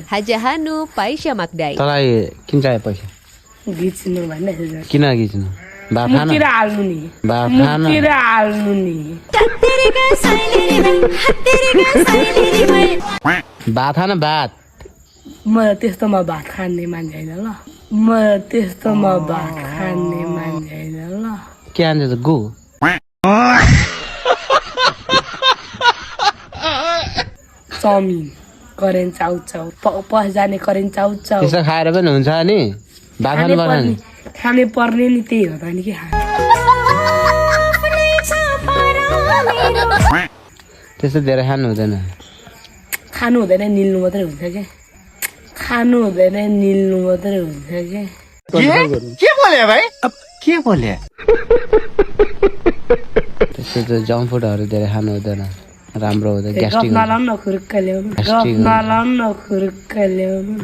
Hajahanu Paisha Magdai. तँलाई किन चाहियो पैसा घिच्नु भन्ने किन खिच्नु भात खान मुतिर हाल्नु नि भात खान मुतिर हाल्नु नि भात खान भात म त्यस्तोमा भात खाने मान्छे हैन ल म त्यस्तोमा भात खाने मान्छे हैन ल के हान्छ त गु चाउमिन करेन्ट चाउचाउ पस जाने करेन्ट चाउचाउ त्यसो खाएर पनि हुन्छ नि भात खानु पर्छ नि खाने पर्ने नि त्यही हो त नि के खाने त्यस्तो धेरै खानु हुँदैन खानु हुँदैन निल्नु मात्रै हुन्छ के खानु हुँदैन निल्नु मात्रै हुन्छ के बोले भाइ अब के बोले त्यस्तो त जङ्क फुडहरू धेरै खानु हुँदैन राम्रो हुँदैन ग्यास्ट्रिक नलाउनु न खुरुक्क ल्याउनु नलाउनु न खुरुक्क ल्याउनु